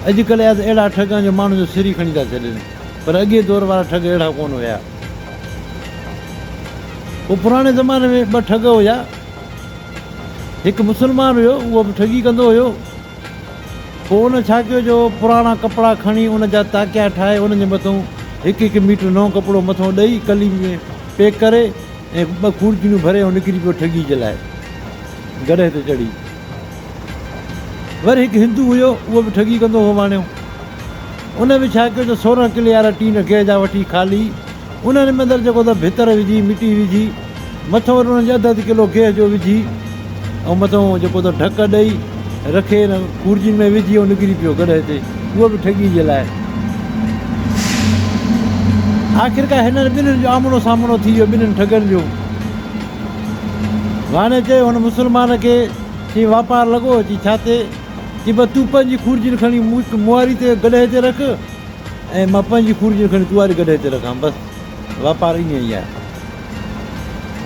اڄڪلهه جا ته اهڙا ٺڳ آهن جو ماڻهن جو سر ئي کڻي ٿا ڇڏين، پر اڳئين دور وارا ٺڳ اهڙا ڪونه هيا. پوء پراڻي زماني ۾ ٻه ٺڳ هيا. هڪ مسلمان هيو، اهو به ٺڳي ڪندو هيو. پوء ان ڇا ڪيو جو پراڻا ڪپڙا کڻي ان جا تاڪيا ٺاهي انهن جي مٿئون هڪ هڪ ميٽر نئون ڪپڙو مٿئون ڏئي ڪلي ۾ پيڪ ڪري ۽ ٻه کورجڻيون ڀري ۽ نڪري پيو ٺڳي جي لاء گڏهه تي چڙهي. وري هڪ هندو هيو اهو به ٺڳي ڪندو هو واڻيو. ان به ڇا ڪيو جو 16 ڪلي وارا ٽين گيهه جا وٺي خالي انهن ۾ اندر جيڪو ته ڀتر وجهي مٽي وجهي مٿون وري انهن جي اڌ اڌ ڪلو گيهه جو وجهي ۽ مٿون جيڪو ته ڍڪ ڏئي رکي ان کورجين ۾ وجهي ۽ نڪري پيو گڏهه تي اهو به ٺڳي جي لاء. آخرڪار هنن ٻنهين جو آمنو سامنو ٿي ويو ٻنهين ٺڳن جو. واڻي چيو هن مسلمان کي چي واپار لڳو چي ڇا تي؟ چي بس تون پنهنجي خورجين کڻي مون واري تي گڏهه تي رک ۽ مان پنهنجي خورجين کڻي تو واري گڏهه تي رکان بس واپار ائين ئي آهي.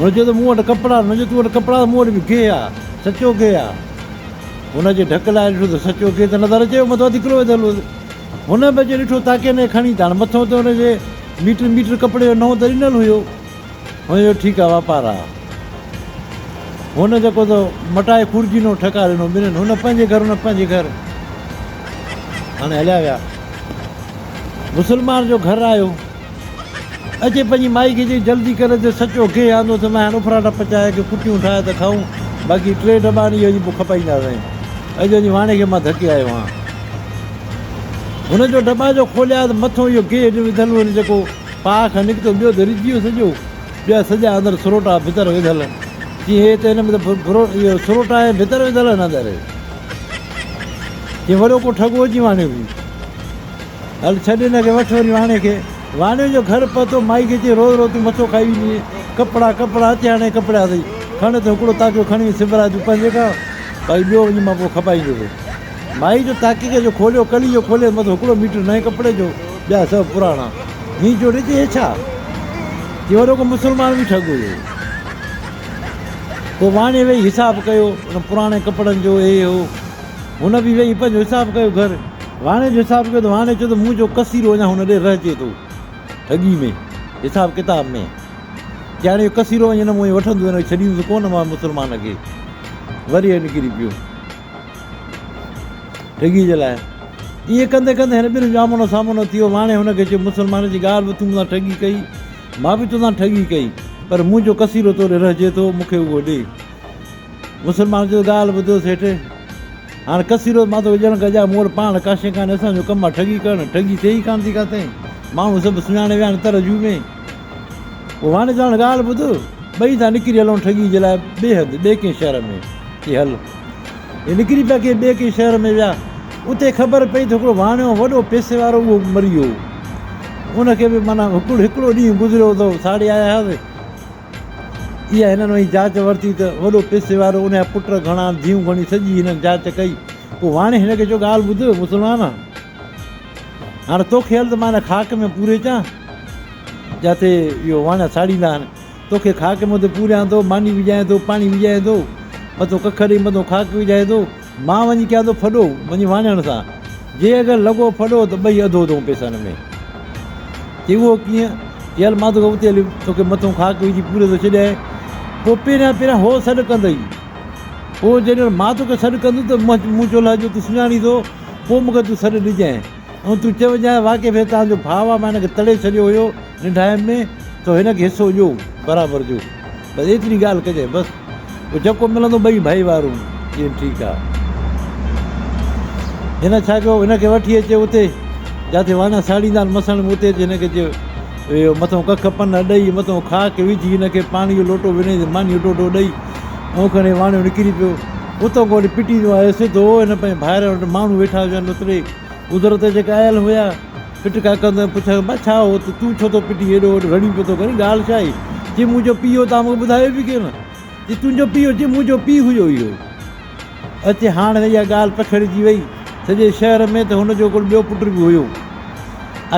هن چيو ته مون وٽ ڪپڙا آهن. هن چيو تو وٽ ڪپڙا ته مون وٽ به گيهه آهي سچو گيهه آهي. هن اچي ڍڪ لاهي ڏٺو ته سچو گيهه ته نظر اچي ويو مٿو اڌ ڪلو وڌل هوس. هن به اچي ڏٺو تاڪي هن کي کڻي ته هاڻي مٿو ته هن جي ميٽر ميٽر ڪپڙي جو نئون ته ڏنل هيو. هن چيو ٺيڪ آ واپار آ. هن جيڪو ته مٽائي خورجينو ٺڪا ڏنو ٻنهين هن پنهنجي گهر هن پنهنجي گهر. هاڻي هليا ويا. مسلمان جو گهر آيو. اچي پنهنجي مائي کي چئي جلدي ڪر ته سچو گيهه آندو اٿم هاڻي اڦراٽا پچائي ڪي ڪٽيون ٺاهي ته کائون باقي ٽي ڊٻا آهن اهي وڃي پوء کپائينداسين. اڄ وڃي واڻي کي مان ڌڪي آيو آهيان. هن جو ڊٻا جو کوليا ته مٿو اهو گيهه جو وڌل هو جيڪو پاء کان نڪتو ٻيو ته رجي ويو سڄو، ٻيا سڄا اندر سروٽا ڀتر وڌل. چيائين هي ته هن ۾ ته اهو سروٽا ۽ ڀتر وڌل آهن اندر. چيائين وڏو ڪو ٺڳو اچي واڻيو به. هل ڇڏ هن کي وٺ وري واڻي کي. واڻيو جو گهر پهتو مائي کي چيائين روز روز تون مٿو کائي ويندي آهين. ڪپڙا ڪپڙا اچي هاڻي ڪپڙا اٿئي. کڻ ته هڪڙو تاڪيو کڻي وڃي سبرائي تون پنهنجي کان باقي ٻيو وڃي مان پوء کپائيندس. مائي جو تاڪي کي جو کوليو ڪلي جو کوليس مٿو هڪڙو ميٽر نئين ڪپڙي جو ٻيا سڀ پراڻا. هين چوٽي چي هي ڇا؟ چي وڏو ڪو مسلمان به ٺڳ هيو. پوء واڻيي ويهي حساب ڪيو ان پراڻي ڪپڙن جو هي هو. هن به ويهي پنهنجو حساب ڪيو گهر واڻيي جو حساب ڪيو ته واڻيي چيو ته منهنجو ڪسيرو اڃا هن ڏي رهجي ٿو ٺڳي ۾ حساب ڪتاب ۾. چي هاڻي اهو ڪسيرو وڃي هن مون وٺندو هن کي ڇڏيندس ڪونه مان مسلمان کي. وري هي نڪري پيو. ٺڳي جي لاء. ائين ڪندي ڪندي هن ٻنهين جو آمنو سامنو ٿي ويو. واڻي هن کي چيو، مسلمان جي ڳالهه به تون مون سان ٺڳي ڪئي، مان به توسان ٺڳي ڪئي، پر منهنجو ڪسيرو تو ڏي رهجي ٿو، مون کي اهو ڏي. مسلمان چيو، ڳالهه ٻڌو سيٺ، هاڻ ڪسيرو مان توکي ڏيڻ کان اڄاء مون وٽ پاڻ ڪا شيء ڪانهي، اسان جو ڪم آهي ٺڳي ڪرڻ، ٺڳي ٿئي ئي ڪانه ٿي ڪاٿي، ماڻهو سڀ سڃاڻي ويا آهن تر جوء ۾. پوء واڻي چيو، هاڻ ڳالهه ٻڌ، ٻئي ٿا نڪري هلون ٺڳي جي لاء ٻئي هنڌ، ٻئي ڪنهن شهر ۾. چي هل. هي نڪري پيا ڪنهن ٻئي ڪنهن شهر ۾ ويا. اتي خبر پئي ته هڪڙو واڻيو وڏو پئسي وارو اهو مري ويو هو. ان کي به معنيٰ هڪڙو هڪڙو ڏينهن گذريو ته ساڙي آيا هئاسين. اها هنن وڃي جاچ ورتي ته وڏو پئسي وارو ان جا پٽ گهڻا ڌيئون گهڻي سڄي هنن جاچ ڪئي. پوء واڻي هن کي چيو ڳالهه ٻڌ مسلمان! هاڻ توکي هل ته مان هن خاڪ ۾ پوري اچان جاتي اهو واڻيا ساڙيندا آهن. توکي خاڪ ۾ اتي پوريان ٿو، ماني وجهايان ٿو، پاڻي وجهايان ٿو، مٿو ڪک ڏئي مٿو خاڪ وجهايان ٿو، مان وڃي ڪيان ٿو ڦڏو، وڃي واڻيڻ سان، جي اگر لڳو ڦڏو ته ٻئي اڌو اڌو پئسن ۾. چي اهو ڪيئن؟ چي هل مان توکي اتي هلي توکي مٿو خاڪ وجهي پوري ٿو ڇڏيانء. پوء پهريان پهريان هو سڏ ڪندئي. پوء جيڏي مهل مان توکي سڏ ڪندس ته منهن چولها جو تون سڃاڻين ٿو، پوء مون کي تون سڏ ڏجانء ۽ تون چوجانء واقعي ڀي توهان جو ڀاء آ، مان هن کي تڙي ڇڏيو هيو. ننڍائين ۾ تو هن کي حصو ڏيو برابر جو بس ايتري ڳالهه ڪجانء بس پوء جيڪو ملندو ٻئي ڀائيوارون چين ٺيڪ آ. هن ڇا ڪيو هن کي وٺي اچي اتي جاٿي وانا ساڙيندا آهن مسڻ ۾ اتي اچي هن کي چيو اهو مٿئون ڪک پن ڏئي مٿئون خاڪ وجهي هن کي پاڻي جو لوٽو وڃي ماني جو ٽوٽو ڏئي ۽ کڻي واڻيو نڪري پيو اتان کان وٺي پٽيندو آيو سڌو هن پنهنجي ڀائرن وٽ ماڻهو ويٺا هجن اتڙي قدرت جيڪا آيل هيا پٽڪا ڪندو ۽ پڇيو ڀاء ڇا هو ته تون ڇو ٿو پٽين ايڏو وڏو رڙيون پيو ٿو ڪرين ڳالهه ڇا آهي؟ چي منهنجو پيء هو توهان مون کي ٻڌايو به ڪين. چي تنهنجو پيء هو؟ چي منهنجو پيء هيو اهو. اچي هاڻ اها ڳالهه پکڙجي وئي سڄي شهر ۾ ته هن جو هڪڙو ٻيو پٽ به هيو.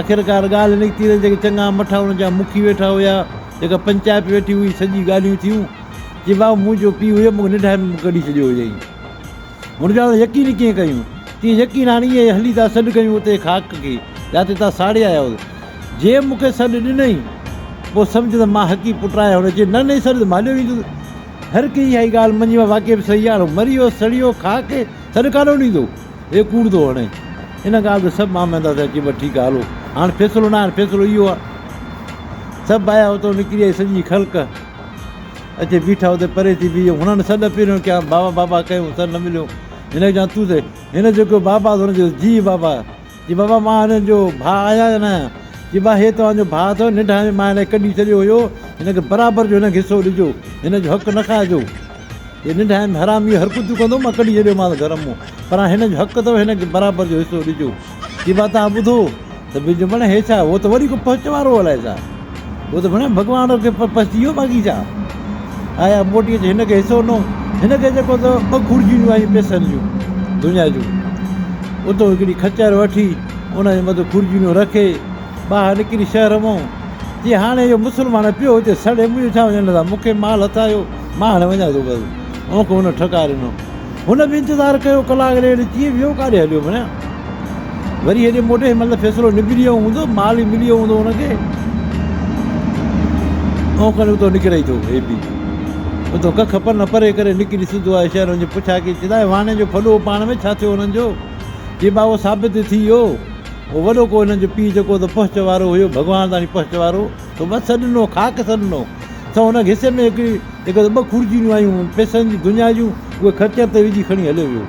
آخرڪار ڳالهه نڪتي ته جيڪي چڱا مٺا هن جا مکي ويٺا هيا جيڪا پنچائت ويٺي هئي سڄي ڳالهيون ٿيون. چي ڀاء منهنجو پيء هيو مون کي ننڍائي ۾ ڪڍي ڇڏيو هيائين. هن چيو يقين ڪيئن ڪيون؟ چي يقين هاڻي ائين هلي ٿا سڏ ڪيون اتي خاڪ کي، جاتي تان ساڙي آيا هئس. جي مون کي سڏ ڏنئي، پوء سمجهه ته مان حقي پٽ آهيان. هن چيو، نه ڏئي سڏ ته مان هليو ويندس. هر ڪنهن اها ئي ڳالهه مڃي، اها واقعي به صحيح آهي. مري ويو، سڙي ويو، خاڪ کي سڏ ڪاڏو ڏيندو؟ هي ڪوڙ ٿو هڻي. ان ڳالهه تي سڀ ماميندا ٿيا، چي بس ٺيڪ آهي، هلو. هاڻ فيصلو نه آهي، فيصلو اهو آهي. سڀ آيا، اتو نڪري آئي سڄي خلق. اچي بيٺا اتي پري ٿي بيهي. هنن سڏ پهريون ڪيا، بابا بابا ڪيون، سڏ نه مليو. هن کي چيائون، تون ته هن جو ڪيو بابا ته هن چيو، جي بابا. چي بابا مان هن جو ڀاء آهيان يا نه آهيان؟ چي با هي توهان جو ڀاء اٿو، ننڍاڻي ۾ مان هن کي ڪڍي ڇڏيو هيو، هن کي برابر جو هن کي حصو ڏجو، هن جو حق نه کائجو. هي ننڍاڻي ۾ حرامي حرڪتون ڪندو مان ڪڍي ڇڏيومانس گهر مون، پر هاڻي هن جو حق اٿو، هن کي برابر جو حصو ڏجو. چي با توهان ٻڌو ته به جو مڙئي هي ڇا، هو ته وري ڪو پهچ وارو الائي ڇا؟ هو ته ڀڻيا ڀڳوان کي پسجي ويو باقي ڇا؟ آيا موٽي اچي هن کي حصو ڏنو. هن کي جيڪو ته ٻه خرجينيون آيون پئسن جون دنيا جون. اتو هڪڙي خچر وٺي ان جي مٿي خرجينيون رکي ٻاهر نڪري شهر مون چي هاڻي اهو مسلمان پيو هتي سڙي منهنجو ڇا وڃڻ سان مون کي مال هٿ آيو مان هاڻي وڃان ٿو بس. ان کي هن ٺڪاء ڏنو. هن به انتظار ڪيو ڪلاڪ ڏيڍ چي ويو ڪاڏي هليو ڀڻيا. وري هيڏي موٽي هن مهل ته فيصلو نبري ويو هوندو، مال ئي ملي ويو هوندو هن کي. اون کڻي اتو نڪري ٿو هي به. اتو ڪک پن پري ڪري نڪري سڌو آيو شهر وڃي پڇا ڪئي، چي ته واڻي جو ڦڏو پاڻ ۾ ڇا ٿيو هنن جو؟ چي با اهو ثابت ٿي ويو. اهو وڏو ڪو هنن جو پيء جيڪو ته پهچ وارو هيو، ڀڳوان تاڻي پهچ وارو، سو بس سڏنو، خاڪ سڏنو. سو هن کي حصي ۾ هڪڙي جيڪو ته ٻه خرجينيون آيون پئسن جون دنيا جون، اهي خچر تي وجهي کڻي هليو ويو.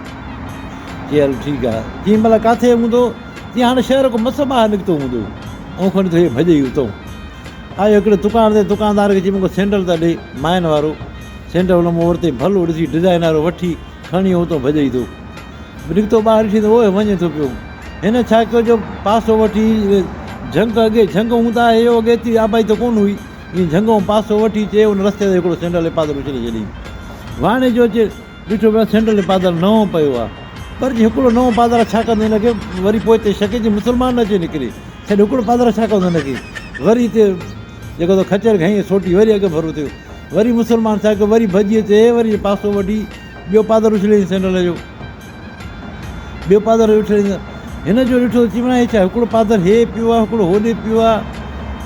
چي هل ٺيڪ آ. چي ملا ڪاٿي هوندو؟ چي هاڻ شهر کان مس ٻاهر نڪتو هوندو. ائون کڻي ٿو هي ڀڄي اتئون. آيو هڪڙي دڪان تي، دڪاندار کي چي مون کي سينڊل ته ڏي، ماين وارو. سينڊل هن مون ورتي، ڀلو ڏسي ڊزائين وارو وٺي کڻي اتئون ڀڄي ٿو. نڪتو ٻاهر ڏٺي ته اوهه وڃي ٿو پيو. هن ڇا ڪيو جو پاسو وٺي جهنگ اڳي جهنگ هوندا هيو اڳي ايتري آبادي ته ڪونه هئي. ائين جهنگ ائون پاسو وٺي چي ان رستي تي هڪڙو سينڊل پادر اڇلي ڇڏيائين. واڻي جو اچي. ڏٺو پيا سينڊل ۽ پادر نئون پيو آ پر جي هڪڙو نئون پادر ڇا ڪندو هن کي وري پوئتي شڪي جي مسلمان نه اچي نڪري ڇڏ هڪڙو پادر ڇا ڪندو هن کي وري هتي جيڪو تو خچر کنئي سوٽي وري اڳ ڀرو ٿيو وري مسلمان ڇا ڪيو وري ڀڄي اچي وري پاسو وڍي ٻيو پادر اڇليائين سينڊل جو ٻيو پادر اڇليائين هن جو ڏٺو چي منا هي ڇا هڪڙو پادر هي پيو آ هڪڙو هوڏي پيو آ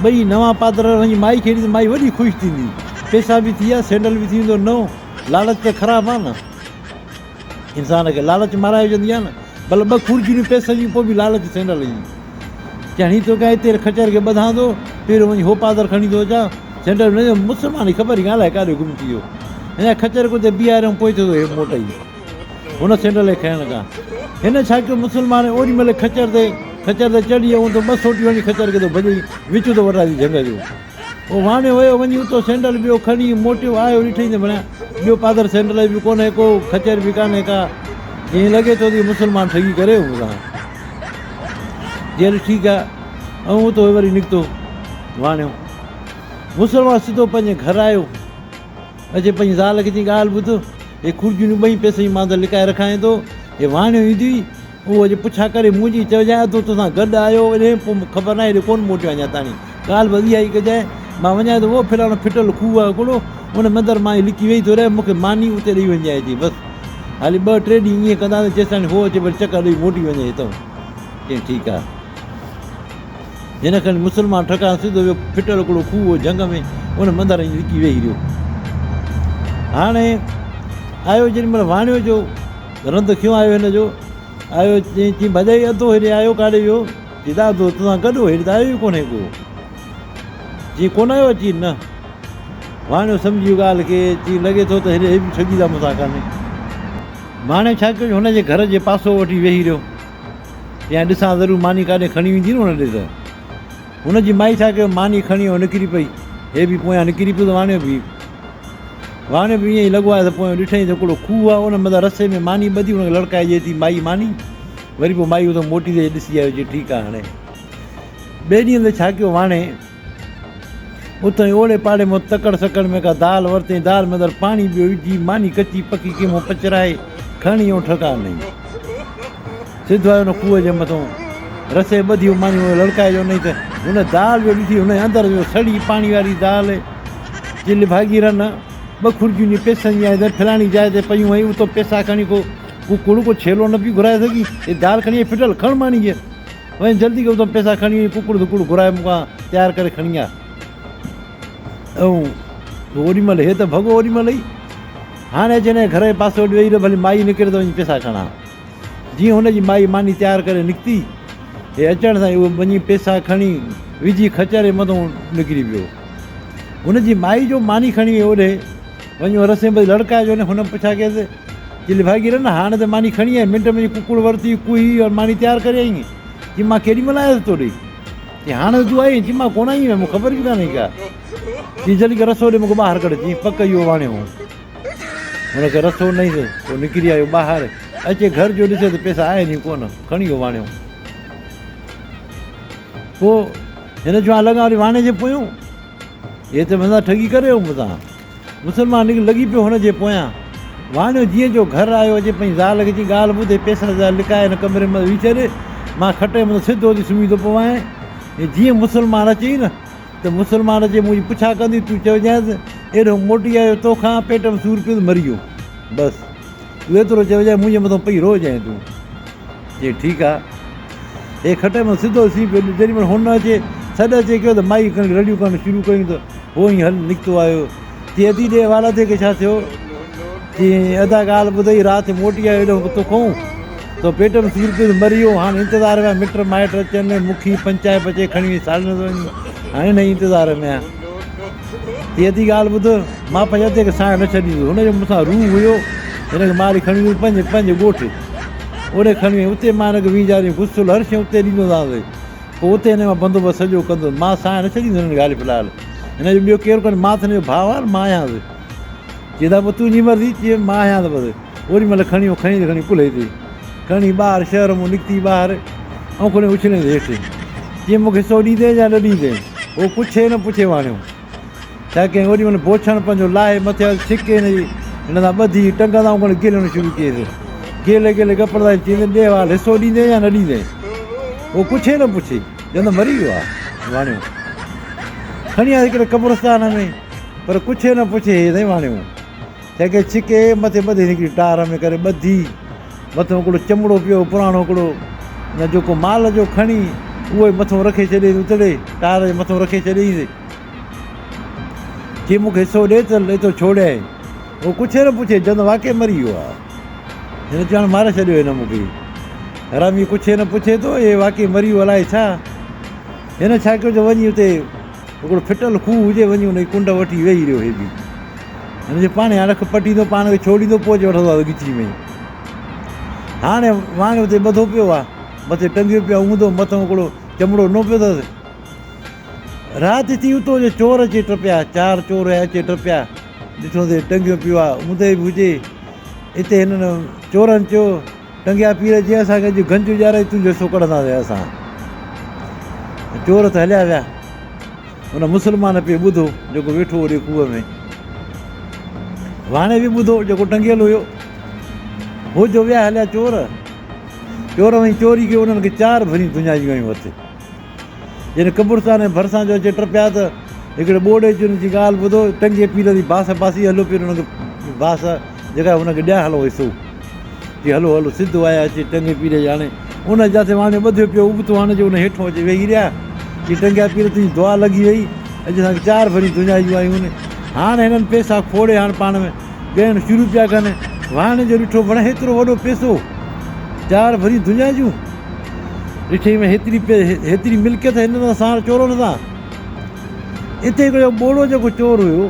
ٻئي نوان پادر وڃي مائي کي ڏي مائي وڏي خوش ٿيندي پيسا به ٿي ويا سينڊل به ٿي ويندو نئون لالچ ته خراب آ نه. انسان کي لالچ مارائي وجهندي آ نه. ڀل ٻه خرجينيون پئسن جون پوء به لالچ سينڊل جي. چيائين هي توکي هتي خچر کي ٻڌان ٿو، پهريون وڃي هو پادر کڻي ٿو اچان. سينڊل نه مسلمان جي خبر ئي ڪانه الائي ڪاڏي گم ٿي ويو. هن خچر کي اتي بيهاريائون پوء ٿيو ٿو هي موٽئي. هن سينڊل کي کڻڻ کان. هن ڇا ڪيو مسلمان اوڏي مهل خچر تي خچر تي چڙهي ويو ته ٻه سوٽيون هڻي خچر کي ٿو ڀڄئي وچ ٿو وٽائي جهنگ جو. هو واڻيو ويو وڃي اتو سينڊل ٻيو کڻي موٽيو آيو ڏٺئي ته ڀڻيا ٻيو پادر سينڊل به ڪونهي ڪو خچر به ڪانهي ڪا ائين لڳي ٿو ته مسلمان ٺڳي ڪري ويو مون سان چي هل ٺيڪ آ ۽ اتو وري نڪتو واڻيو مسلمان سڌو پنهنجي گهر آيو اچي پنهنجي زال کي چيائين ڳالهه ٻڌ هي خرجينيون ٻئي پئسي جون مان ته لڪائي رکانء ٿو هي واڻيو ايندي اهو اڄ پڇا ڪري منهنجي چئجانء اڌو توسان گڏ آيو هو پوء مون کي خبر ناهي هيڏي ڪونه موٽيو اڃا تاڻي ڳالهه بس اها ئي ڪجانء مان وڃان ٿو اهو فلاڻو ڦٽل کوهه آهي هڪڙو ان مندر مان ئي لڪي ويهي ٿو رهي مون کي ماني اتي ڏئي وڃجانء اچي بس هالي ٻه ٽي ڏينهن ائين ڪنداسين جيستاڻي هو اچي وري چڪر ڏئي موٽي وڃي هتئون چيائين ٺيڪ آهي. هن کڻي مسلمان ٺڪاڻ سڌو ويو ڦٽل هڪڙو کوهه هو جهنگ ۾ ان مندر ۽ لڪي ويهي رهيو. هاڻي آيو جيڏي مهل واڻيو جو رند کيون آيو هن جو آيو چئين چئين ڀڄائي اڌو هيڏي آيو ڪاڏي ويو چي ته اڌو توسان گڏ هو هيڏي ته آيو ئي ڪونهي ڪو چي ڪونه آيو چي نه واڻيو سمجهي ويو ڳالهه کي چي لڳي ٿو ته هيڏي هي به ٺڳي ٿا مون سان ڪانهي واڻيو ڇا ڪيو هن جي گهر جي پاسو وٺي ويهي رهيو چيائين ڏسان ضرور ماني ڪاڏي کڻي ويندي نه ان ڏي ته. هن جي مائي ڇا ڪيو ماني کڻي هو نڪري پئي. هي به پويان نڪري پيو ته واڻيو به. واڻيو به ائين ئي لڳو آهي ته پويان ڏٺائين ته هڪڙو کوهه آهي ان مٿان رسي ۾ ماني ٻڌي هن کي لڙڪائي ڏئي ٿي مائي ماني. وري پوء مائي اتان موٽي ٿي ڏسي آيو چي ٺيڪ آهي هاڻي. ٻئي ڏينهن تي ڇا ڪيو واڻي اتان ئي اوڙي پاڙي مان تڪڙ سڪڙ ۾ ڪا دال ورتائين، دال ۾ اندر پاڻي ٻيو وجهي، ماني ڪچي پڪي ڪنهن مان پچرائي، کڻي ۽ ٺڪا هنئي. سڌو آيو ان کوهه جي مٿئون رسي ٻڌي اهو ماني اهو لڙڪائي جو هنئي ته هن دال جو ڏٺي هن جي اندر جو سڙي پاڻي واري دال چلهه ڀاڳي رن ٻه کرجيون جي پئسن جي آهي ته فلاڻي جاء تي پيون هيون اتو پئسا کڻي ڪو ڪڪڙ ڪو ڇيلو نه پئي گهرائي سگهين؟ هي دال کڻي آئين ڦٽل، کڻ ماني جي. وڃ جلدي ڪر اتان پئسا کڻي وڃي ڪڪڙ ڌڪڙ گهرائي مون کان تيار ڪري کڻي آ. ۽ اوڏي مهل هي ته ڀڳو اوڏي مهل ئي. هاڻي اچي هن جي گهر جي پاسي وٽ ويهي رهيو ڀلي مائي نڪري ته وڃي پئسا کڻان. جيئن هن جي مائي ماني تيار ڪري نڪتي، هي اچڻ سان ئي اهو وڃي پئسا کڻي وجهي خچر جي مٿئون نڪري ويو. هن جي مائي جو ماني کڻي وئي اوڏي وڃي اهو رسي ٻڌي لڙڪائي جو هن پڇا ڪيس، چي لڀاڳي رن هاڻي ته ماني کڻي آئين، منٽ ۾ وڃي ڪڪڙ ورتي، ڪوهي ۽ ماني تيار ڪري آئين. چي مان ڪيڏي مهل آيس توڏي؟ چي هاڻي ته تون آئين. چي مان ڪونه آئي هيم، مون کي خبر به ڪانهي ڪا. چي جلدي ڪر رسو ڏي مون کي ٻاهر ڪڍ. چي پڪ اهو واڻيو هو. هن کي رسو ڏنائينس، پوء نڪري آيو ٻاهر. اچي گهر جو ڏسي ته پئسا آهن ئي ڪونه، کڻي ويو واڻيو. پوء هن چيو، هان لڳان وري واڻي جي پويون. هي ته مون سان ٺڳي ڪري ويو مون سان. مسلمان نڪري لڳي پيو هن جي پويان. واڻيو جيئن جو گهر آيو، اچي پنهنجي زال کي چيائين، ڳالهه ٻڌ، هي پئسا زال لڪائي هن ڪمري ۾ وجهي ڇڏ، مان کٽ جي مٿان سڌو اٿي سمهي ٿو پوان ۽ جيئن مسلمان اچي نه، ته مسلمان اچي منهنجي پڇا ڪندي، تون چئجانس، ايڏو موٽي آيو توکان، پيٽ ۾ سور پيو ته مري ويو. بس، تون ايترو چئجانء، منهنجي مٿان پئي روئجانء تون. چيائين، ٺيڪ آ. هي کٽ ۾ سڌو سين پيو، جيڏي مهل هن اچي سڏ اچي ڪيو ته مائي کڻي رڙيون ڪرڻ شروع ڪيون ته هو ائين هل نڪتو آيو. چيائين، ادي ڏي حوال ادي کي ڇا ٿيو؟ چيائين، ادا ڳالهه ٻڌئي، رات موٽي آيو ايڏو توکون. تو پيٽ ۾ سور پيس مري ويو، هاڻ انتظار ۾ آهيان مٽ مائٽ اچن، مکي پنچائت اچي کڻي وڃي ساڙينس وڃي، هاڻي انهيء انتظار ۾ آهيان. چي ادي ڳالهه ٻڌ، مان پنهنجي ادي کي ساڻ نه ڇڏيندس، هن جو مون سان روح هيو، هن کي ماري کڻي ويس پنهنجي پنهنجي ڳوٺ، اوڏي کڻي وئي، اتي مان هن کي وينجهاريون، غسل هر شيء اتي ڏيندوسانس، پوء اتي هن مان بندوبست سڄو ڪندس، مان ساڻ نه ڇڏيندس هن کي حال في الحال، هن جو ٻيو ڪير ڪونهي، مان ته هن جو ڀاء آهيان، مان آهيانس. چي ادا پوء تنهنجي مرضي، چي مان آهيان ته بس. اوڏي مهل کڻي اهو کڻي ته کڻي ڪلهي تي کڻي ٻاهر شهر مون نڪتي ٻاهر ۽ کڻي اڇليس هيٺ. چيائين مون کي حصو ڏيندين يا نه ڏيندين؟ هو ڪڇي نه پڇي واڻيو. ڇا ڪيائين اوڏي مهل بوڇڻ پنهنجو لاهي مٿي آيس ڇڪي هن جي هن سان ٻڌي ٽنگ تان کڻي گيلڻ شروع ڪيس. گيلي گيلي گپڙ تائين چيائين ڏي حوال حصو ڏيندين يا نه ڏيندين؟ هو ڪڇي نه پڇي ڄڻ ته مري ويو آ. واڻيو کڻي آيس هڪڙي قبرستان ۾ پر ڪڇي نه پڇي هي سائين واڻيو. تنهن کي ڇڪي مٿي ٻڌي هڪڙي ٽار ۾ ڪري ٻڌي، مٿو هڪڙو چمڙو پيو هو پراڻو هڪڙو نه جيڪو مال جو کڻي اهو ئي مٿو رکي ڇڏيائين اتڙي ٽار جي مٿو رکي ڇڏيائينس. چي مون کي حصو ڏي ته ايترو ڇوڙيائين. هو ڪڇي نه پڇي جند واقعي مري ويو آ. هن چيو هاڻي ماري ڇڏيو هن مون کي. حرامي ڪڇي نه پڇي ٿو هي واقعي مري ويو الائي ڇا. هن ڇا ڪيو جو وڃي اتي هڪڙو ڦٽل کوهه هجي وڃي ان جي ڪنڊ وٺي ويهي رهيو هي به. هن جي پاڻ هاڻي اک پٽيندو پاڻ کي ڇوڙيندو پوء اچي وٺندو آهي ڳچي ۾. هاڻي واڻيو اتي ٻڌو پيو آهي، مٿي ٽنگيو پيو آهي اونڌو، مٿو هڪڙو چمڙو ڏنو پيو اٿس. رات ٿي اتو جو چور اچي ٽپيا، چار چور هيا اچي ٽپيا، ڏٺو ته ٽنگيو پيو آهي اونڌي به هجي. اتي هنن چورن چيو، ٽنگيا پير جي اسان کي اڄ گنج ڏيارائي تنهنجو حصو ڪڍنداسين اسان. چور ته هليا ويا. ان مسلمان پئي ٻڌو جيڪو ويٺو هو کوهه ۾. واڻي به ٻڌو جيڪو ٽنگيل هيو. هو جو ويا هليا چور. چور وڃي چوري ڪئي انهن کي چار ڀريون دنيا جون آيون هٿ. جڏهن قبرستان جي ڀرسان جو اچي ٽپيا ته هڪڙي ٻوڙي اچي ان جي ڳالهه ٻڌو، ٽنگي پير جي باس باسي هلو پير ان کي باس جيڪا هن کي ڏيان هلو حصو. چي هلو هلو سڌو آيا اچي ٽنگي پير جي هاڻي ان جاتي واڻيو ٻڌيو پيو ابتو هاڻي جو ان هيٺون اچي ويهي رهيا. چي ٽنگيا پير تنهنجي دعا لڳي وئي اڄ اسان کي چار ڀريون دنيا جون آيون. هاڻ هنن پيسا کوڙي هاڻ پاڻ ۾ ڳڻڻ شروع پيا ڪن. واڻي جو ڏٺو بڻ هيترو وڏو پيسو چار ڀريون دنيا جون. ڏٺي ۾ هيتري هيتري ملڪيت هن سان ساڻ چورن سان. اتي هڪڙو ٻوڙو جيڪو چور هيو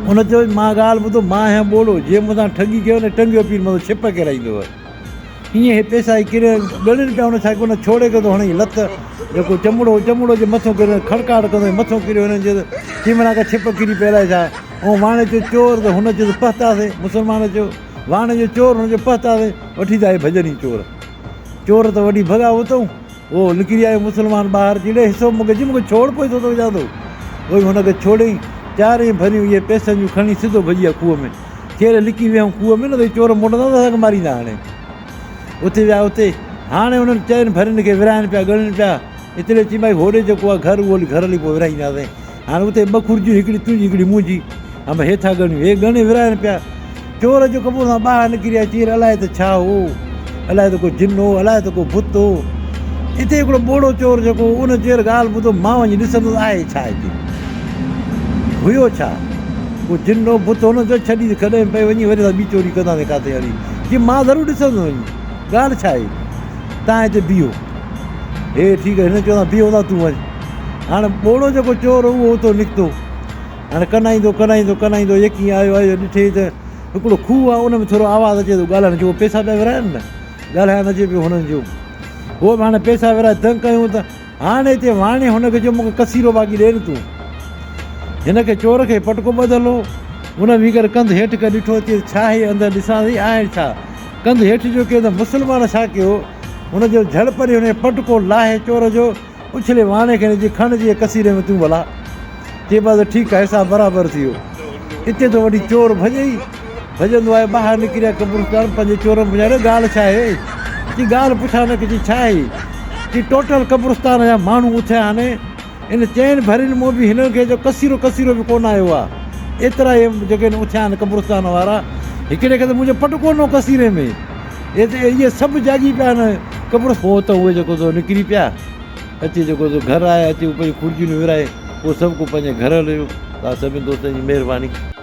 ان چيو مان ڳالهه ٻڌو مان آهيان ٻوڙو جي مون سان ٺڳي ڪيو نه ٽنگيو پير مٿو ڇپ ڪيرائيندو. ائين هي پيسا هي ڪري ڳڻين پيا ان ڇا ڪيو ان ڇوڙي ڪندو هڻي لت جيڪو چمڙو هو چمڙو جي مٿو ڪريو کڙڪاٽ ڪندو مٿو ڪريو هنن چيو ته چمڙا ڪا ڇپ ڪري پئي الائي ڇا ۽ واڻي چيو چور ته هن چيو ته پهتاسين مسلمان چيو واڻي چيو چور هن چيو پهتاسين وٺي ٿا هي ڀڄن ئي چور چور ته وٺي ڀڳا اتئون اهو نڪري آيو مسلمان ٻاهر چي ڏي حصو مون کي چي مون کي ڇوڙ پوء حصو ٿو وجهان ٿو اهو هن کي ڇوڙيائين چارئي ڀريون اهي پئسن جون کڻي سڌو ڀڄي ويا کوهه ۾ ڪير لڪي ويهون کوهه ۾ نه ته چور موٽندا ته اسان کي ماريندا هاڻي اتي ويا اتي هاڻي انهن چئن ڀرين کي ورهائن پيا ڳڻن پيا ايتري چي ڀائي هوڏي جيڪو آهي گهر اهو گهر هلي پوء ورهائينداسين هاڻي اتي ٻه کرجيون هڪڙي تنهنجي هڪڙي منهنجي هم هي ٿا ڳڻيون هي ڳڻي ورهائن پيا چور جو قبر سان ٻاهر نڪري آيو، چير الائي ته ڇا هو، الائي ته ڪو جن هو، الائي ته ڪو ڀت هو. اتي هڪڙو ٻوڙو چور جيڪو هو، ان چير ڳالهه ٻڌو، مان وڃي ڏسندس آهي ڇا هتي؟ هيو ڇا؟ ڪو جن هو، ڀت هو؟ هن چيو ڇڏي کڏ ۾ پئي وڃي، وري اسان ٻي چوري ڪنداسين ڪاٿي هلي. چي مان ضرور ڏسندس وڃي، ڳالهه ڇا آهي؟ تان هتي بيهو. هي ٺيڪ آهي، هن چيو اسان بيهون ٿا تون وڃ. هاڻ ٻوڙو جيڪو چور هو، اهو اتو نڪتو. هاڻي ڪنائيندو ڪنائيندو ڪنائيندو يڪي آيو آيو ڏٺئي ته هڪڙو کوهه آهي ان ۾ ٿورو آواز اچي ٿو ڳالهائڻ جو پئسا پيا ورهائن نه ڳالهائڻ اچي پيو هنن جو هو به هاڻي پئسا ورهائي تنگ ڪيون ته هاڻي هتي واڻي هن کي چيو مونکي ڪسيرو باقي ڏي نه تون هن کي چور کي پٽڪو ٻڌل هو هن ويهي ڪري ڪنڌ هيٺ ڪري ڏٺو چي ڇا آهي اندر ڏسان سهي آهي ڇا ڪنڌ هيٺ جو ڪيو ته مسلمان ڇا ڪيو هن جو جهڙ پري هن کي پٽڪو لاهي چور جو اڇلي واڻي کي جي کڻ جي ڪسيري ۾ تون ڀلا. چئي پيو ته ٺيڪ آهي حساب برابر ٿي ويو. اتي ٿو وٺي چور ڀڄئي. ڀڄندو آيو ٻاهر نڪري آيو قبرستان پنهنجي چورن پڇيا اڙي ڳالهه ڇا آهي؟ چي ڳالهه پڇا نه ڪجي ڇا آهي؟ چي ٽوٽل قبرستان جا ماڻهو اٿيا آهن ان چئن ڀرين مون به هنن کي جو ڪسيرو ڪسيرو به ڪونه آيو آهي. ايترا اهي جيڪي اٿيا آهن قبرستان وارا هڪڙي کي ته منهنجو پٽڪو ڏنو ڪسيري ۾. اهي سڀ جاڳي پيا آهن قبر. پوء ته اهي جيڪو سو نڪري پيا، اچي جيڪو سو گهر آيا، اچي پنهنجون خرجينون ورهائي، پوء سڀ ڪو پنهنجي گهر هليو ويو. توهان سڀني دوستن جي مهرباني.